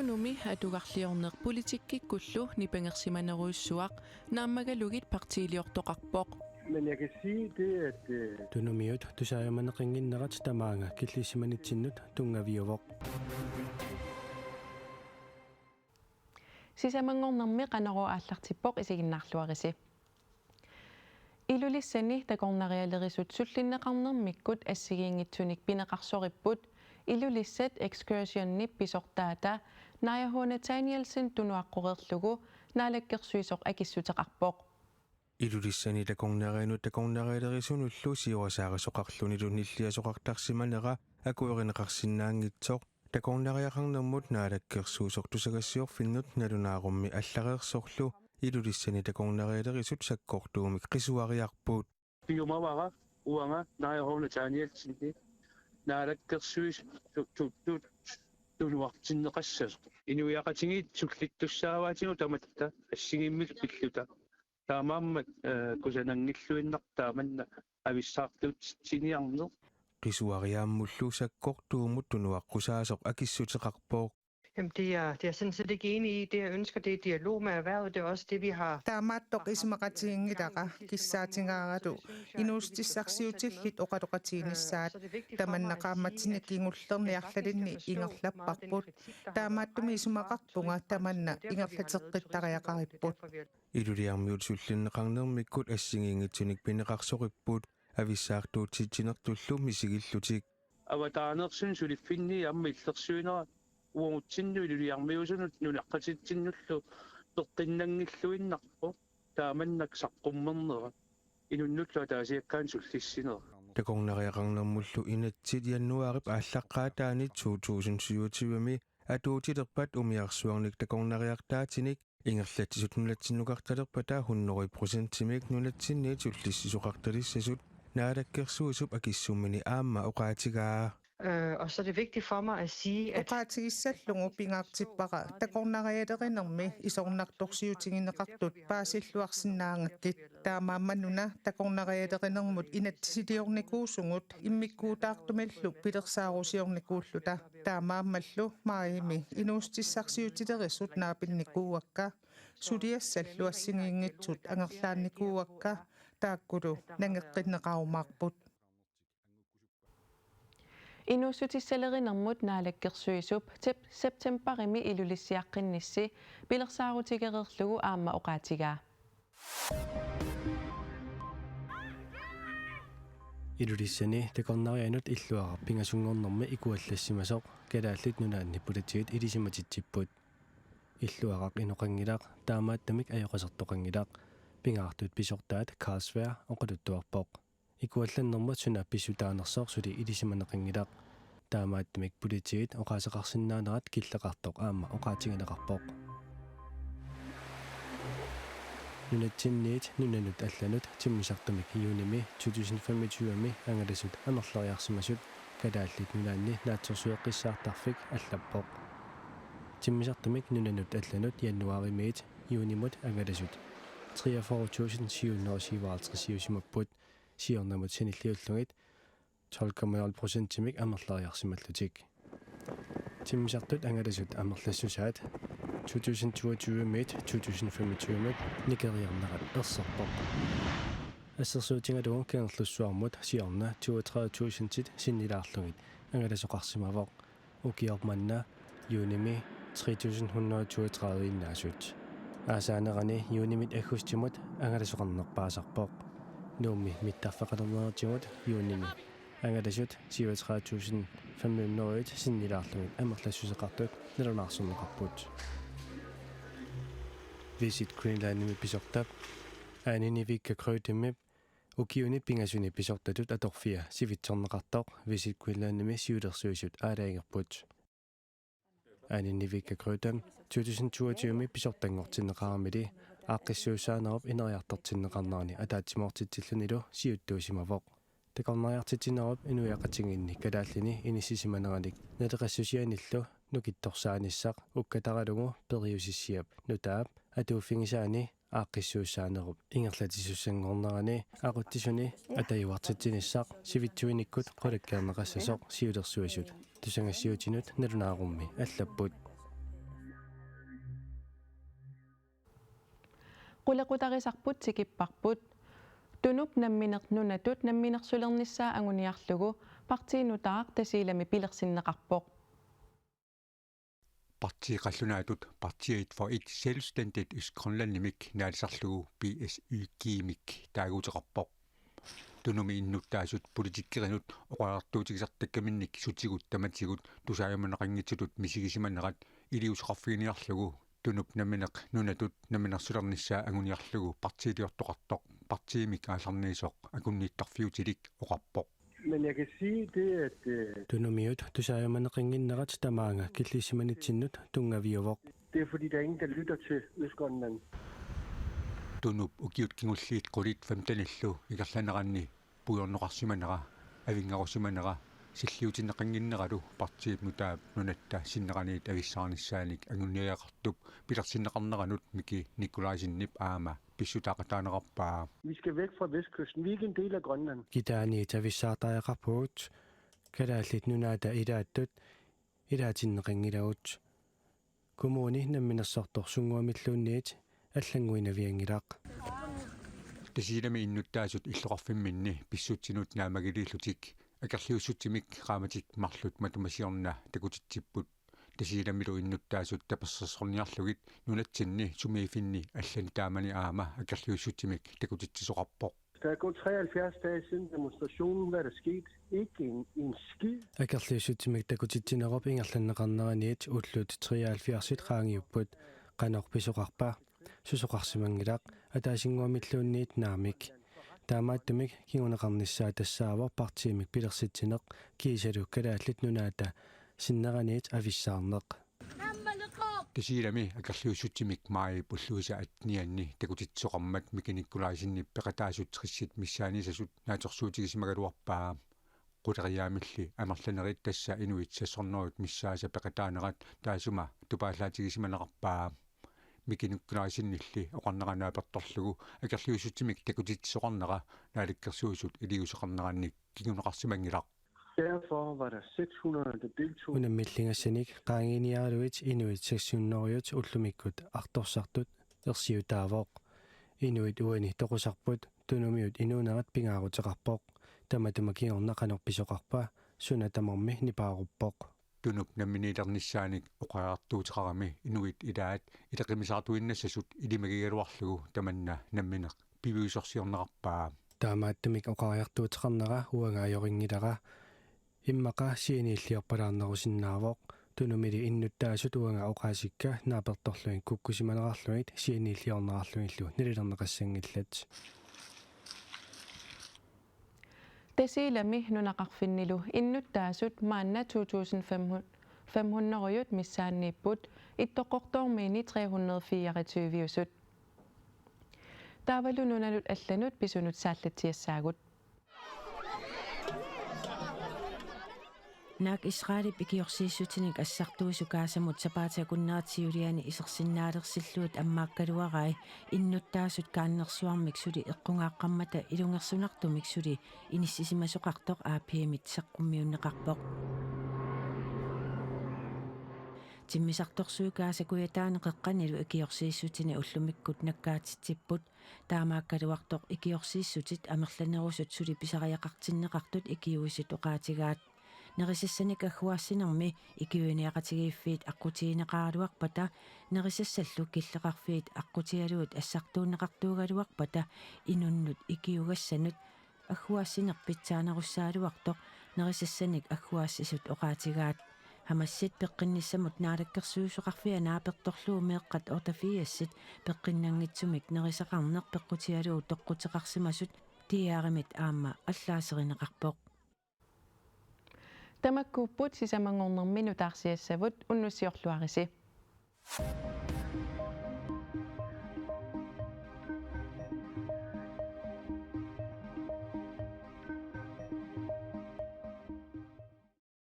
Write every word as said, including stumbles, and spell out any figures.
Tunumi atugarliorneq politikkikkullu nipangersimanerujussuaq naammagalugit partiiliortoqarpoq. Men jeg kan sige det, at, øh, Tunumiut tusaajumaneqannginnerat tamaanga killissimanitsinnik tunngaviuvoq. Sisamanngornermi Qanorooq aallartippoq, isiginnaarluarisi. Ilulissani takornarialerisut sullinneqarnermikkut assigiinngitsunik pineqarsoripput Ilulissat Excursionip pisortaata Naja H. Nathanielsen tunuaqqoreerlugu naalakkersuisoq akissuteqarpoq. Ilulissani takornarianut takornarialerisunullu siorasaarisoqarlunilu nilliasoqartarsimanera akuerineqarsinnaanngitsoq takornariaqarnermut naalakkersuisoq tusagassiorfinnut nalunaarummi allareersorlu Ilulissani takornarialerisut sakkortuumik qisuariarput. Piumavara uanga Naja H. Nathanielsen naalakkersuisut tu-, tu-, tu-, tunuartinneqassasoq. Inuiaqatigiit sullittussaavaatigut tamatta assigiimmik pilluta. Taamaammat, eh, kusananngilluinnarpoq taamanna avissaartuutitsiniarneq. Qisuariaammullu sakkortuumut tunuaqqusaasoq akissuteqarpoq. Jamen, det er, det er jeg sådan set ikke enig i. Det, jeg ønsker, det er dialog med erhvervet. Det er også det, vi har. Taamaattoq isumaqatiginngilara kissaatigaaratut inuussutissarsiutillit oqaloqatiginissaat. Tamanna qaammatini kingullerni arlalinni ingerlapparput. Taamaattumik isumaqarpunga tamanna ingerlateqqittariaqaripput. Ilulissarmiut sullinneqarnermikkut assigiinngitsunik pineqarsoripput avissaartuutitsinertullu misigillutik. Avataaneersunik suliffinni aamma illersuinera uagutsinnut Ilulissarmiusunut nunaqqatitsinnullu peqqinnanngilluinnarpoq taamannak saqqummernera inunnullu ataasiakkaanut sullissinera. Takornariaqarnermullu inatsit januaarip aallaqqaataani to tusind syvogtyve-mi atuutilerpat umiarsuarnik takornariartaatinik ingerlatsisut nunatsinnukartalerpata hundrede procentimik nunatsinniit sullissisoqartalissasut naalakkersuisup akissummini aamma oqaatigaa. Øh, og så er det vigtigt for mig at sige, at oqaatigissallugu pingaartippara takornarialerinermi isornartorsiutigineqartut paasilluarsinnaagakkit. Taamaammat una takornarialerinermut inatsisiliornikuusugut immikkuutaartumillu pilersaarusiornikuulluta. Taamaammallu maajimi inuussutissarsiutilerisut naapinnikuuakka. Suliassallu assigiinngitsut angerlaannikuuakka. Taakkulu nangeqqinneqarumaarput. Inuussutissalerinermut naalakkersuisup tep-, septembarimi Ilulissiaqqinnissi pilersaarutigereerlugu aamma oqaatigaa. Ilulissani takornarianut illuaraq pingasunngornermi ikuallassimasoq Kalaallit Nunaanni politiit ilisimatitsipput. Illuaraq inoqanngilaq, taamaattumik ajoqersortoqanngilaq, pingaartut pisortaat Carlsberg oqaluttuarpoq. Ikuallannermut suna pissutaanersoq suli ilisimaneqanngilaq. Taamaattumik politiit oqaaseqarsinnaanerat killeqartoq aamma oqaatigineqarpoq. Nunatsinniit nunanut allanut timmisartumik juunimi to tusind femogtyve-mi angalasut amerleriarsimasut Kalaallit Nunaanni Naatsorsueqqissaartarfik allappoq. Timmisartumik nunanut allanut januaarimiit juunimut angalasut treogfyrre tusind syv hundrede og syvoghalvtreds-iusimapput, siornamut sanilliullugit tolv komma nul procentimik amerleriarsimallutik. Timmisartut angalasut amerlassusaat to tusind toogtyve-miit to tusind femogtyve-mut nikeriarnerat erserpoq. Assersuutigalugu Kangerlussuarmut siorna toogtredive tusindit sinnilaarlugit angalasoqarsimavoq. Ukioq manna juunimi tre tusind hundrede toogtredive-innaasut. Aasaanerani juunimit aggustimut angalasoqarneq paasarpoq. Nuummi mittarfeqalerneratigut juunimi angalasut syvogtredive tusind fem hundrede sinnilaarlugit amerlassuseqartut nalunaarsorneqarput. Visit Greenlandimi pisortap Anine Vika Kreutemip ukiuni pingasuni pisortatut atorfia sivitsorneqartoq Visit Greenlandimi siulersuisut aalajangerput. Anine Vika Kreutem to tusind toogtyve-mi pisortanngortinneqaramili aaqqissuussaanerup ineriartortinneqarnerani ataatsimoortitsillunilu siuttuusimavoq. Takornariartitsinerup inuiaqatigiinni kalaallini inissisimaneranik naleqassusianillu nukittorsaanissaq ukkataralugu periusissiap nutaap atuuffigisaani aaqqissuussaanerup ingerlatissussanngornerani aqutsisuni atajuartitsinissaq sivitsuinikkut qulakkeerneqassasoq siulersuisut tusagassiuutinut nalunaarummi allapput. Aqqutarisarput tikipparput. Tunup nammineq nunatut namminersulernissaa anguniarlugu partii nutaaq Tasiilami pilersinneqarpoq. Partii qallunaatut Partiet for et Selvstændigt Østgrønlandimik naalisarlugu P S Y G-mik taaguuteqarpoq. Tunumi innuttaasut politikkerinut oqariartuutigisartakkaminnik sutigut tamatigut tusaajumaneqanngitsutut misigisimanerat iliuuseqarfiginiarlugu Tunup nammineq nunatut namminersulernissaa anguniarlugu partiiliortoqartoq partiimik aallarniisoq akunnittarfiutilik oqarpoq. Men jeg kan sige det, at øh, Tunumiut tusaajumaneqannginnerat tamaanga killissimanitsinut tunngaviuvoq. Det er fordi, der er ingen, der lytter til Østgrønland. Tunup ukiut kingulliit qulit femtenillu ingerlaneranni puigorneqarsimanera, avinngarusimanera, silliutinneqannginneralu partiip nutaap nunatta sinneraniit avissaarnissaanik anguniagaqartup pilersinneqarneranut Miki Nikolajsenip aamma pissutaaqataanerarpaa. Vi skal væk fra vestkysten. Vi er ikke en del af Grønland. Kitaaniit avissaartariaqarpugut, Kalaallit Nunaata ilaattut ilaatinneqanngilagut. Kommuni namminersortoq sunnguamilluunniit allannguinavianngilaq. Tasiilami innuttaasut illoqarfimminni pissutsinut naammagiliillutik akerliussutsimik qaammatit marluk matuma siorna takutitsipput. Tasiilamilu innuttaasut tapersersorniarlugit nunatsinni sumiiffinni allani taamani aamma akerliussutsimik takutitsisoqarpoq. Der er gået treoghalvfjerds dage siden demonstrationen. Hvad er der sket? Ikke en, en skid. Akerliussutsimik takutitsinerup ingerlanneqarneraniit ullut treoghalvfjerds qaangiupput. Qanoq pisoqarpa? Susoqarsimanngilaq, ataasinnguamilluunniit naamik. Taamaattumik kinguneqarnissaa tassaavoq partiimik pilersitsineq kiisalu Kalaallit Nunaata sinneraniit avissaarneq. Tasiilami akerliussutsimik maajip ulluisa attenianni takutitsisoqarmat Miki Nikolajsenip peqataasut tressit missaanissasut naatsorsuutigisimagaluarpaa. Quleriaamilli amerlanerit, tassa inuit sekshundredet missaasa peqataanerat, taassuma tupaallaatigisimaneqarpaa. Miki Nikolajsenilli oqarnera naapertorlugu akerliussutsimik takutitsisoqarnera Naalakkersuisut iliuuseqarnerannik kinguneqarsimanngilaq. Derfor var der seks hundrede, der deltog. Unammilligassanik qaangiiniaraluit inuit sekshundredet ullumikkut artorsartut ersiutaavoq. Inuit uani toqusarput, Tunumiut inuunerat pingaaruteqarpoq. Tamatuma kingorna qanoq pisoqarpa, suna tamarmi nipaaruppoq. Tunup namminiilernissaanik oqariartuuteqarami inuit ilaat ileqimisaartuinnassasut ilimagigaluarlugu tamanna nammineq piviusorsiorneqarpaa. Taamaattumik oqariartuuteqarnera uanga ajorinngilaq. Immaqa sianiilliorpalaarnerusinnaavoq. Tunumili innuttaasut uanga oqaasikka naapertorlugit kukkusimanerarlugit sianiilliornerarlugillu nalilerneqassanngillat. Tasiilami nunaqarfinnilu innuttaasut maanna to tusind fem hundrede missaanniipput, Ittoqqortoormiini tre hundrede fireogtyve-usut. Taavalu nunanut allanut pisunut saallatsiassaagut. Naak Israelip ikiorsiissutinik assartuisoq Gazamut sapaatip akunnerata siuliani isersinnaalersillugit ammaakkaluarai innuttaasut kaannersuarmik suli eqqugaaqqammata ilungersunartumik suli inissisimasoqartoq A P-mit saqqummiunneqarpoq. Timmisartorsuit Gaza kujataani qeqqanilu ikiorsiissutini ullumikkut nakkaatitsipput. Taamaakkaluartoq ikiorsiissutit amerlanerusut suli pisariaqartinneqartut ikiuisut oqaatigaat. Nerisassanik agguaassinermi ikiuiniaqatigiiffiit aqqutigineqaraluarpata, nerisassallu killeqarfiit aqqutigalugit assartuunneqartuugaluarpata, inunnut ikiugassanut agguaassineq pitsaanerussagaluartoq nerisassanik agguaassisut oqaatigaat. Hamasit peqqinnissamut naalakkersuisoqarfia naapertorlugu meeqqat otteogfirsit peqqinnanngitsumik nerisaqarneq peqqutigalugu toqquteqarsimasut D R-imit aamma allaaserineqarpoq. Tamakkuupput sisamanngornermi nutaarsiassavut, unnussiorluarisi.